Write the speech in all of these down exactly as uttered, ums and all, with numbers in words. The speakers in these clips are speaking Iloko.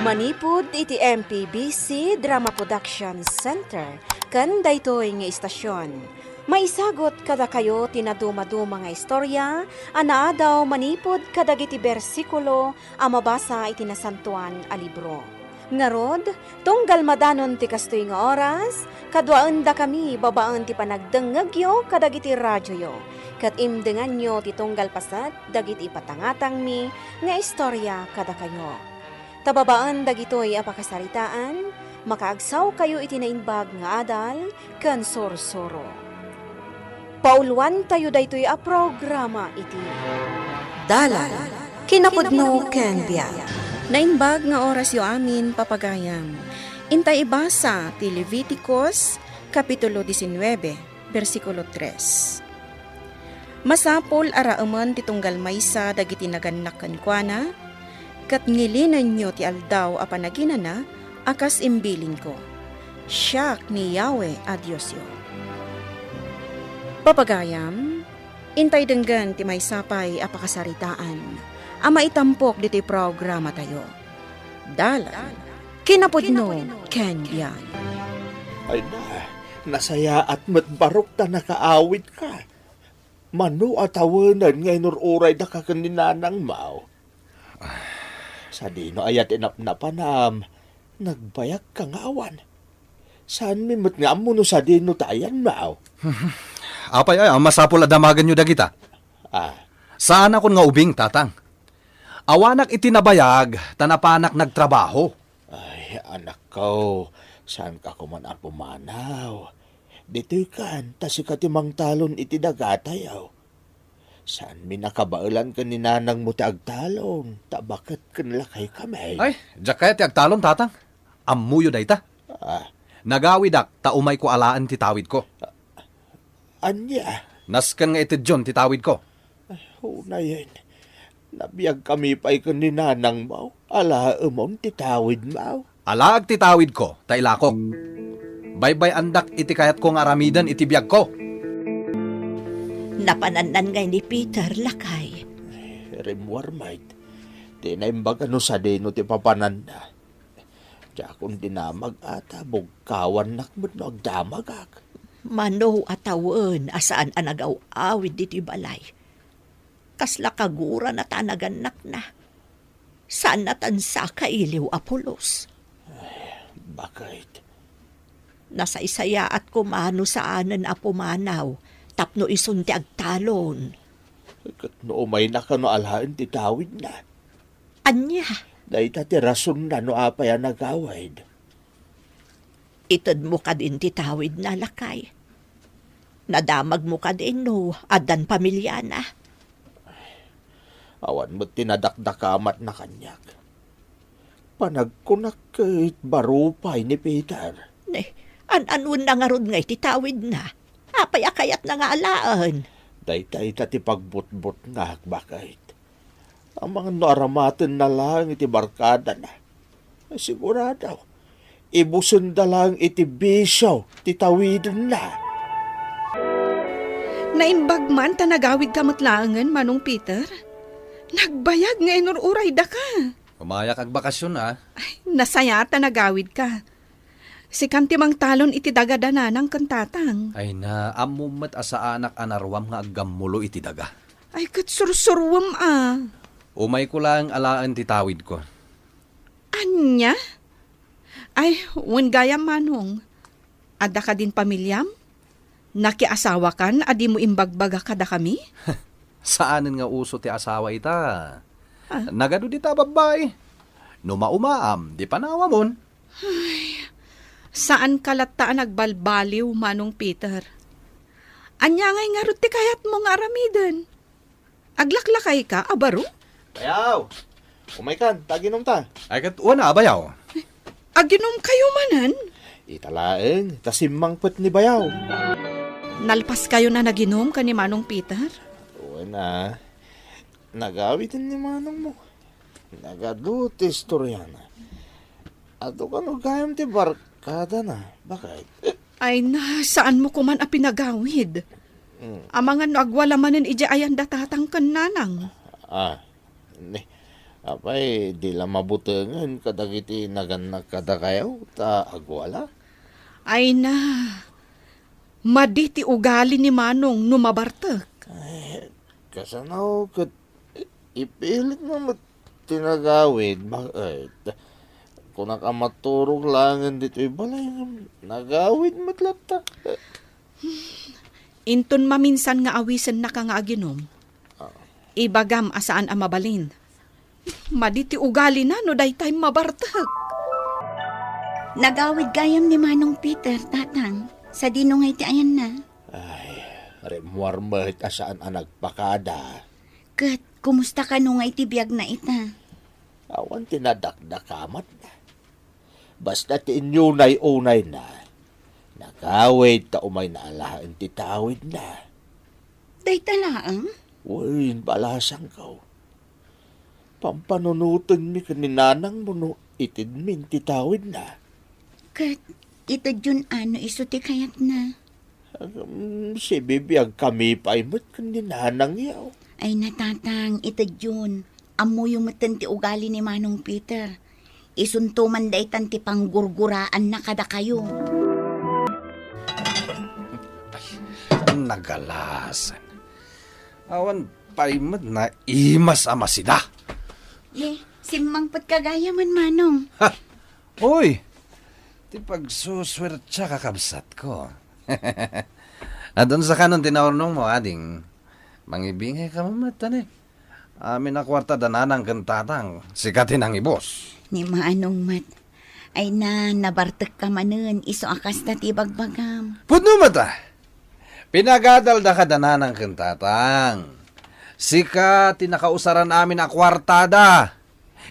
Manipud iti M P B C Drama Production Center ken daytoy nga istasion, maisagut kadakayo ti nadumaduma nga istorya a naadaw manipud kadagiti bersikulo a mabasa iti Nasantoan a Libro. Ngarud, tunggal madanon ti kastoy nga oras, kaduaendakami babaen ti panagdengngegyo kadagiti radioyo, ket imdenganyo ti tunggal paset dagiti ipatangatangmi nga istorya kadakayo. Ta babaen dagitoy a pakasaritaan, makaagsawkayo iti naimbag nga adal ken sursuro. Pauluantayo daytoy a programa iti Dalan, kinapudno ken biag. Naimbag nga orasyo amin, papagayam. Intay ibasa ti Leviticus, Kapitulo diecinueve, bersikulo tres. Masapul a raemen ti tunggal maysa dagiti nagannak kenkuana, ket ngilinenyo ti aldaw a panaginana a kas imbilinko. Siak ni Yahweh a Diosyo. Papagayam, intay denggen ti maysa pay a pakasaritaan a maitampok ditoy programatayo. Dalan, kinapudno, ken biag. Ay na, nasayaat met barok ta nakaawidka. Mano a tawenen nga inur-uraydaka ken ni nanangmo? Sadino aya ti napnapanam? Nagbayagka nga awan. Saanmi met nga ammo no sadino ti ayanmo? Apay aya a masapul a damagenyo dagita? Ah. Saanakon nga ubing, tatang. Awanak iti nabayag ta napanak nagtrabaho. Ay, anakko, saanka koman a pumanaw. Ditoykan, ta sika ti mangtalon iti dagatayo. Saanmi nakabaelan ken ni nanangmo ti agtalon, ta baket ken lakaykami. Ay, diak kayat ti agtalon, tatang. Ammoyo dayta. Ah. Nagawidak ta umayko alaen ti tawidko. Ania? Nasken nga itedyon ti tawidko. Ay, unayen. Nabiagkami pay ken ni nanangmo. Alaemon ti tawidmo. Alaek ti tawidko, ta ilakok. Baybay-andak iti kayatko nga aramiden iti biagko. Napanannan ngay ni Peter, lakay. Rimmuar met. Ti naimbag a no sadino ti papananna. Diakon dinamag a ta bugkawannak met no agdamagak. Mano a tawen a saan a nagaw-awid ditoy balay? Kasla kagurana ta nagannakna. Saanna ta sakailiw a pulos. Ay, baket. Nasaysayaat koma no saanen a pumanaw tapno isun ti agtalon. Ket no umayna kano alaen ti tawidna? Ania? Dayta ti rasonna no apay a nagawid. Itedmo kadin ti tawidna, lakay. Nadamagmo kadin no addan pamiliana. Awan met ti nadakdakamatna kaniak. Panagkunak ket baro pay ni Peter. Ne, an-anonna ngarud ngay ti tawidna? Apay a kayatna nga alaen? Dayta ita ti pagbutbutngak, baket. Amangan no aramatenna laeng iti barkadana. Sigurado, ibusenda laeng iti bisio ti tawidenna. Naimbag man ta nagawidka met laengen, Manong Peter. Nagbayag nga inur-uraydaka. Umayak agbakasyon, a. Ay, nasayaat ta nagawidka. Sikan ti mangtalon iti daga da nanang ken tatang. Ay na, ammom met a saanak a naruam nga aggammulo iti daga. Ay, ket sursuruem a. Umayko laeng alaen ti tawidko. Ania? Ay, wen gayam, Manong. Adda kadin pamiliam? Nakiasawakan a dimo imbagbaga kadakami? Saanen nga uso ti asawa ita. Ah. Nagadu dita a babbai. No maumaam, di panawamon. Ay, saanka latta a nagbalbaliw, Manong Peter. Ania ngay ngarud ti kayatmo nga aramiden? Aglaklakayka a baro? Bayaw! Umaykan, ta aginumta. Ay, ket wen a, bayaw. Aginumkayo manen? Ita laeng, ta simmangpet ni bayaw. Nalpaskayon a naginum ken ni Manong Peter? Wen a. Nagawiden ni manongmo. Nagadu ti istoriana. Adu kano gayam ti barkadana. Baket? Ay na, saanmo koman a pinagawid? Mm. Amangan no agwala manen idiay ayan da tatang ken nanang. Ah, ni, Apay, di la mabutengen kadagiti nagannak kadakayo ta agwala? Ay na, madi ti ugali ni Manong no mabartek. Ay, kasano ket ipilit mo met ti nagawid, ba-, ay, ta-, kunak a maturog laengen ditoy balay ngem nagawid met latta. Inton maminsan nga awisennaka nga aginom, Ah. ibagam a saan a mabalin. Madi ti ugalina no daytay mabartek. Nagawid gayam ni Manong Peter, Tatang. Sadino ngay ti ayanna? Ay, rimmuar met a saan a nagpakada. Ket, kumusta kano ngay ti biagna ita? Awan ti nadakdakamatna. Basta ti inyunay-unayna, nagawid ta umayna alaen ti tawidna. Dayta laeng? Wen, balasangko. Pampanunotenmi ken ni nanangmo no itedmin ti tawidna. Ket itedyon a no isu ti kayatna? Agam, sibibiagkami pay met ken ni nanangyo. Ay na, Tatang, itedyon. Ammoyo metten ti ugali ni Manong Peter. Isunto man daytan ti panggurguraanna kadakayo. Ay, nagalasan. Awan pay met naimas a masida. Ye, simmangpetka gayam, Manong. Ha! Uy! Ti pagsusuertiak a kabsatko. Adun sakanon ti naurnongmo, ading. Mangibingayka met, ane. Amin a kuarta da nanang ken tatang, sika ti nangibus. Ni Manong met. Ay na, nabartekka manen, isu a kasta ti ibagbagam. Pudno met a. Pinagadalda kada nanang ken tatang. Sika ti nakausaran amin a kuartada.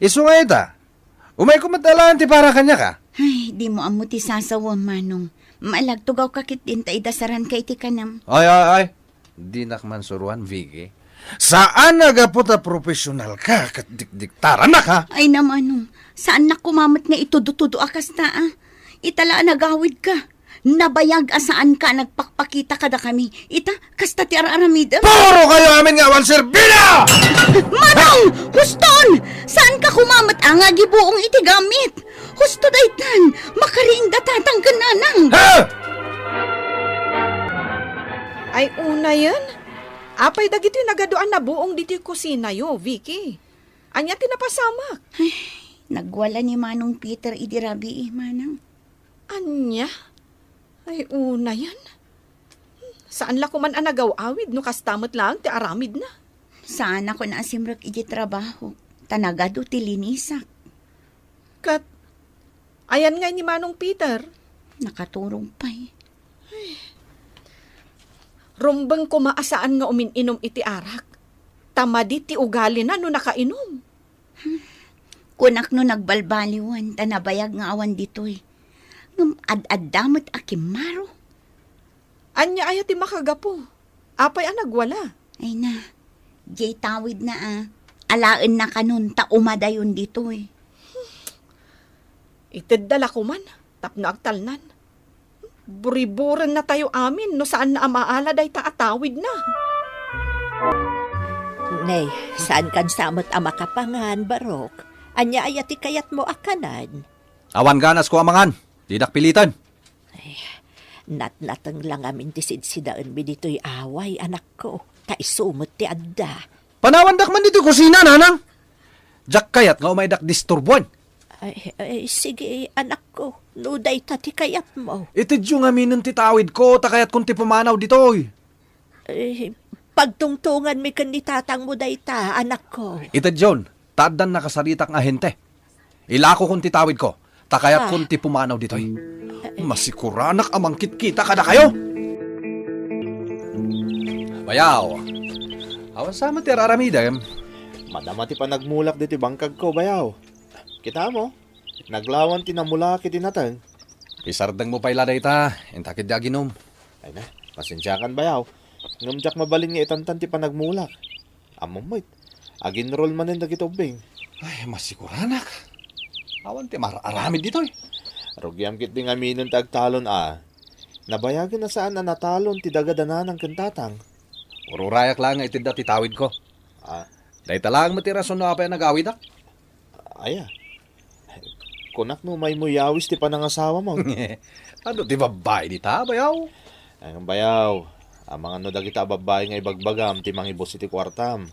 Isu nga ita, umayko met alaen ti para kaniaka. Ay, dimo ammo ti sasawem, Manong. Malagtugawka ketdin ta idasaranka iti kanem. Ay, ay, ay. Dinak man suroan, Vicky. Saan a gapu ta profesionalka ket dikdiktarannak, ha? Ay na, Manong. Saannak koma met nga itudo-tudo a kasta, a. Ita la a nagawidka. Nabayag a saanka a nagpakpakita kadakami. Ita, kasta ti ar-aramidem. Puro kayo amin nga awan serbida! Manong! Huston! Saanka koma met a nga agibuong iti gamit? Husto daytan, makariingda tatang ken nanang. Ha? Ay, unayen? Apay dagitoy nagadu a nabuong ditoy kusinayo, Vicky? Ania ti napasamak? Ay, nagwala ni Manong Peter idi rabii, Manang. Ania? Ay, unayen. Saan la koman a nagaw-awid no kasta met laeng ti aramidna. Saanakon a simrek iti trabaho, ta nagadu ti linisak. Ket, ayan ngay ni Manong Peter? Nakaturog pay. Rumbeng koma a saan nga umin-inom iti arak. Ta madi ti ugalina no nakainom. Kunak no nagbalbaliwan ta nabayag nga awan ditoy. Ngem ad-adda met a kimmaro. Ania aya ti makagapu? Apay a nagwala? Ay na, diay tawidna a, alaenna kanon ta umadayon ditoy. Itedda la koman tapno agtalnan. Buriburennatayo amin no saanna a maala dayta a tawidna. Nay, saankan sa met a makapangan, Barok? Ania aya ti kayatmo a kanan? Awan ganasko a mangan. Didak piliten. Ay, natnateng la ngamin ti sidsidaenmi ditoy away, anakko. Ta isu met ti adda. Panawandak man ditoy kusina, nanang. Diak kayat nga umaydak disturboen. Ay, ay, sige, anakko. No dayta ti kayatmo. Itedyo ngaminen ti tawidko, ta kayatkon ti pumanaw ditoy. Eh, pagtungtonganmi ken ni tatangmo dayta, anakko. Itedyon, ta addan nakasaritak nga ahente. Ilakokon ti tawidko, ta kayatkon Ah. ti pumanaw ditoy. Masikuranak a mangkitkita kadakayo. Bayaw, awan sa met ti ar-aramidem. Madama ti panagmulak ditoy bangkagko, bayaw. Kitamo, naglawan ti namulak iti nateng. Isardengmo pay la dayta, inta ketdi aginom. Ay na, pasensiakan, bayaw. Ngem diak mabalin nga itantan ti panagmulak. Ammom met, aginrol manen dagiti ubbing. Ay, masiguranak. Awan ti mar-aramid ditoy. Rugiam ketdi ngaminen ti agtalon a. Nabayagen a saan a natalon ti daga da nanang ken tatang. Ururayak laeng nga itedda ti tawidko. Ah. Dayta laeng met ti rason no apay a nagawidak. Aya, kunak no maymo yawis ti panangasawam. Adu ti babbai dita, bayaw? Ay, bayaw, amangan no dagita a babbai nga ibagbagam ti mangibus iti kuartam.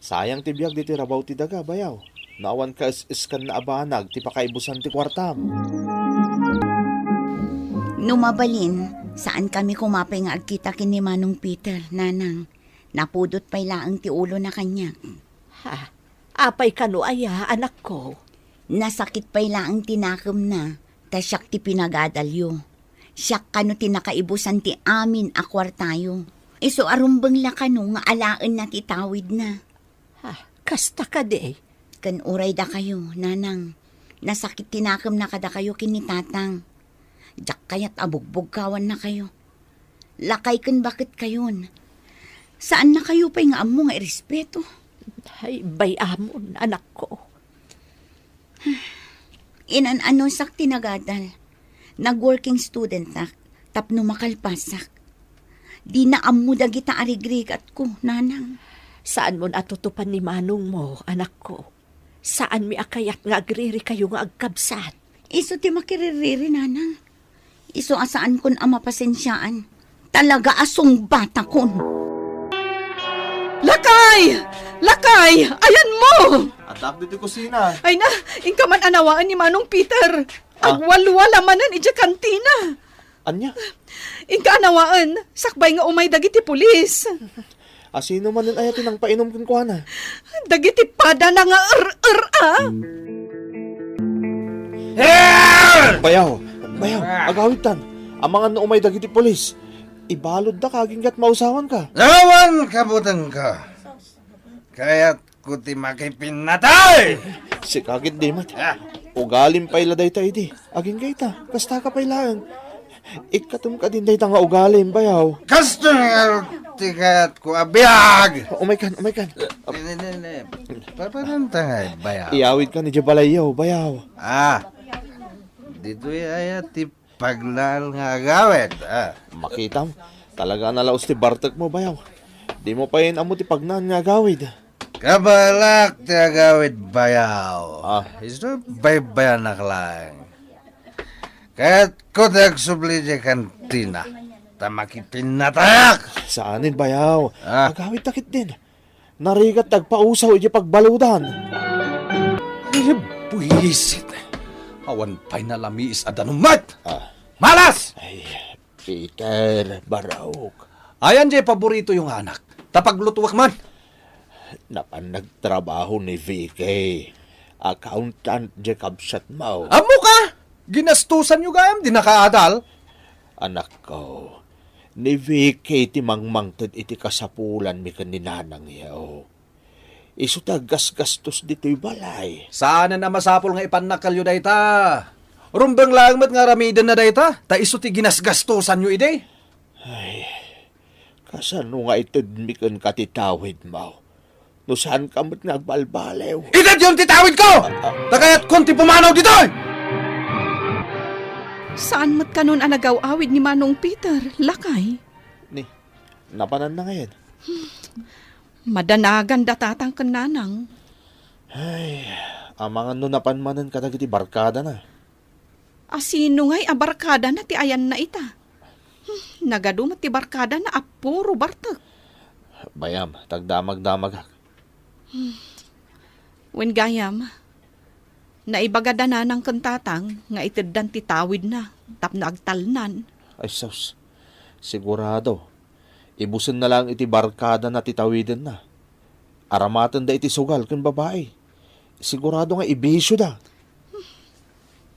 Sayang ti biag ditoy rabaw ti daga, bayaw. No awan kaes-eskanna a banag ti pakaibusan ti kuartam. No mabalin, saan kami kumapay nga agkita ken ni Manong Peter, Nanang. Napudot pay laeng ti ulona kaniak. Ha? Apay kano aya, anakko? Nasakit pay laeng ti nakemna, ta siak ti pinagadalyo. Siak kano ti nakaibusan ti amin a kuartayo. Isu a rumbeng la kano nga alaenna ti tawidna. Ha, kasta kadi? Ken uray dakayo, Nanang. Nasakit ti nakemna kadakayo ken ni Tatang. Diak kayat a bugbugkawannakayo. Lakay ken baketkayon. Saannakayo pay nga ammo nga irespeto. Ay, bay-amon, anakko. Inan-anusak ti nagadal. Nag-working studentak tapno makalpasak. Dina ammo dagita a rigrigatko, Nanang. Saanmon a tutupan ni manongmo, anakko. Saanmi a kayat nga agririkayo nga agkabsat. Isu ti makiririri, Nanang. Isu a saankon a mapasensiaan. Talaga a sungbatakon. Lakay! Lakay! Ayanmo! Addak ditoy kusina. Ay na, inka man anawaen ni Manong Peter. Ah. Agwalwala manen idiay kantina. Ania? Inka anawaen, sakbay nga umay dagiti pulis. Asino manen aya ti nangpainom kenkuana? Dagiti padana nga er-er a. Bayaw! Bayaw! Agawidtan! Amangan no umay dagiti pulis. Ibaludda ka agingga ta mausawanka. Awan kabutengko. Kayat ko ti makipinnatay! Sika ketdi met. Ah. Ugalim pay la dayta idi. Agingga ita, kastaka pay laeng. Ikkatom kadin dayta nga ugalim, bayaw. Kastoy ngarud ti kayatko a biag! Umaykan, umaykan. Ne, ne, ne, ne. Papananta nga, bayaw. Iyawidkan idiay balayyo, bayaw. Ah. Ditoy aya ti pagnaal nga agawid, ah. Makitam, talaga a nalaus ti bartekmo, bayaw. Dimo pay ammo ti pagnaal nga agawid. Kabalak ti agawid, bayaw. Ah. Isu baybayanak laeng. Kayatko ti agsubli idiay kantina. Ta makipinnatayak! Saanen, bayaw. Ah. Agawidta ketdin. Narigat ti agpausaw idiay pagbaludan. Ay, buisit. Awan pay nalamiis a danum met. Ah. Malas! Ay, Peter, Barok. Ayan diay paboritoyo nga anak. Ta paglutuek man. Napan nagtrabaho ni Vicky. Accountant diay kabsatmo. Ammoka? Ginastosanyo gayam di nakaadal? Anakko, ni Vicky ti mangmangted iti kasapulanmi ken ni nanangyo. Isu ti aggasgastos ditoy balay. Saanen a masapul nga ipannakkelyo dayta. Rumbeng laeng met nga aramidenna dayta, ta isu ti ginasgastosanyo idi. Ay, kasano nga itedmi kenka ti tawidmo? No saanka met nga agbalbaliw. Itedyon ti tawidko! Ah, ah. Ta kayatkon ti pumanaw ditoy! Saan met kanon a nagaw-awid ni Manong Peter, lakay? Ni, napananna ngayen. Madanagan da tatang ken nanang. Ay, amangan no napan manen kadagiti barkadana. Asino ngay a barkadana ti ayanna ita? Hmm, nagadu met ti barkadana a puro bartek. Bayam, tagdamagdamagak. Hmm. Wen gayam, naibaga da nanang ken tatang nga iteddan ti tawidna tapno agtalnan. Ay sus, sigurado. Ibusenna laeng iti barkadana ti tawidenna. Aramatenda iti sugal ken babai. Sigurado nga ibisioda.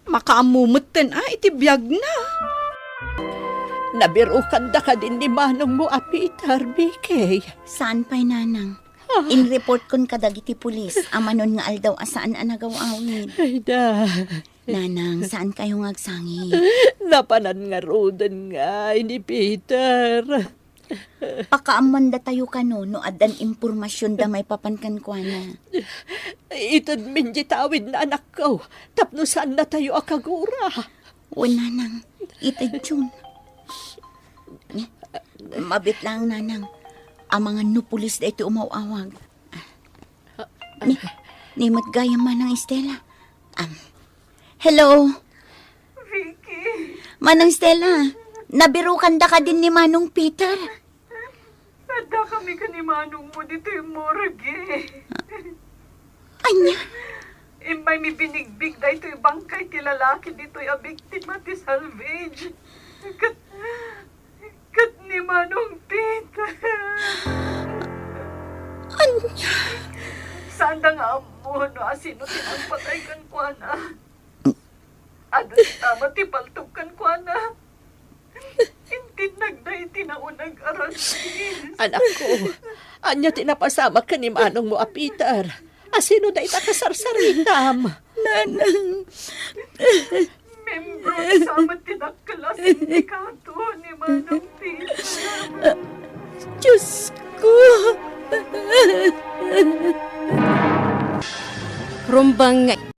Makaammo metten a iti biagna. Nabirokanda kadin ni manongmo a Peter, Vicky? Saan pay, nanang. Ah. Inreportkon kadagiti pulis a manon nga aldaw a saan a nagaw-awid. Ay da. Nanang, saankayo nga agsangit? Napanan ngaruden ngay ni Peter. Pakaammoandatayo kano no addan impormasionda maipapan kenkuana. Itedmin di tawidna, anakko, tapno saannatayo a kagura. Wen, nanang, itedyon. Mabiit laeng, nanang. Amangan no pulis daytoy umaw-awag. Ni, Ni met gayam, Manang Estela. Am, hello? Vicky. Manang Estela, nabirokanda kadin ni Manong Peter? Adda kami ken ni manongmo ditoy morgue. Ania? Immay mi binigbig daytoy bangkay ti lalaki ditoy a biktima ti salvage. Ket, ket ni Manong Peter. Ania? Saanda nga ammo no asino ti nangpatay kenkuana. Adu ti tama ti paltog kenkuana. Intinnagda iti nauneg a ranti. Anakko, ania ti napasamak ken ni manongmo a Peter? Asino dayta kasarsaritam? Nanang. Membro sa met ti dakkel a sindikato ni Manong Peter. Diyos ko. Rumbeng nga